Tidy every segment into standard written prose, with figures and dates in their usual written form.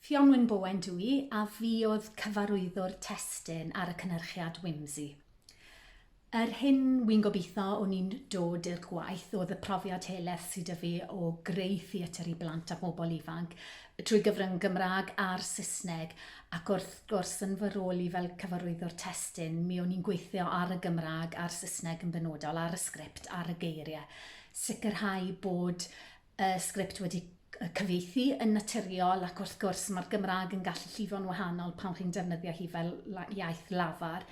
Ffion Wyn Bowen dw i, a fi oedd cyfarwyddwr testun ar y cynhyrchiad Whimsy. Yr hyn wi'n gobeithio o'n i'n dod i'r gwaith oedd y profiad helaeth sydd 'da fi o greu theatr i blant a bobl ifanc trwy gyfrwng Gymraeg a'r Saesneg ac wrth gwrs yn fy rôl i fel cyfarwyddwr testun mi o'n i'n gweithio ar y Gymraeg a'r Saesneg yn benodol, ar y sgript, ar y geiriau. Sicrhau bod y sgript wedi cyfieithu yn naturiol ac wrth gwrs mae'r Gymraeg yn gallu llifo'n wahanol pan chi'n defnyddio hi fel iaith lafar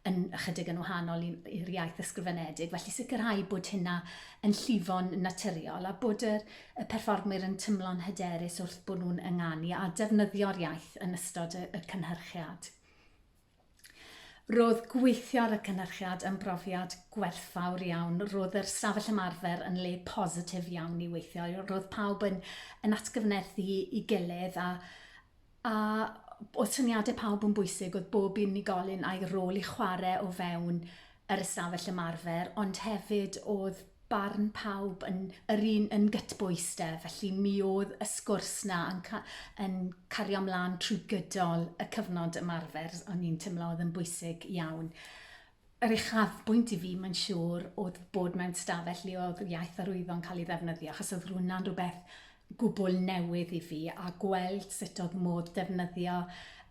yn ychydig yn wahanol i'r iaith ysgrifenedig. Felly sicrhau bod hynna yn llifo'n naturiol a bod y, y perfformwyr yn tymlo'n hyderus wrth bod nhw'n ynganu a defnyddio'r iaith yn ystod y, y cynhyrchiad. Roedd gweithio ar y cynhyrchiad yn brofiad gwerthfawr iawn. Roedd yr stafell ymarfer yn le positif iawn i weithio. Roedd pawb yn, yn atgyfnerthu i gilydd a, a oedd syniadau pawb yn bwysig, oedd bob unigolyn a'i rôl i chwarae o fewn yr ystafell ymarfer, ond hefyd oedd barn pawb yn yr un yn gytbwys de, felly mi oedd y sgwrs 'na yn ca- yn cario mlaen trwy gydol y cyfnod ymarfer, o'n i'n teimlo oedd yn bwysig iawn. Yr uchafbwynt i fi, mae'n siŵr, oedd bod mewn stafell le oedd iaith arwyddo'n cael ei ddefnyddio, achos oedd hwnna'n rhywbeth gwbl newydd i fi a gweld sut oedd modd defnyddio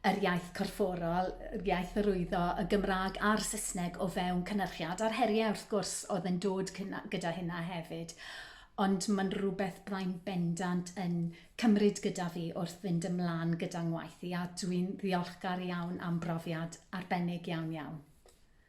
yr iaith corfforol, yr iaith arwyddo, y Gymraeg a'r Saesneg o fewn cynhyrchiad, a'r heriau wrth gwrs oedd yn dod gyda hynna hefyd. Ond mae'n rhywbeth byddai'n bendant yn cymryd gyda fi wrth fynd ymlaen gyda ngwaith i a dwi'n ddiolchgar iawn am brofiad arbennig iawn iawn.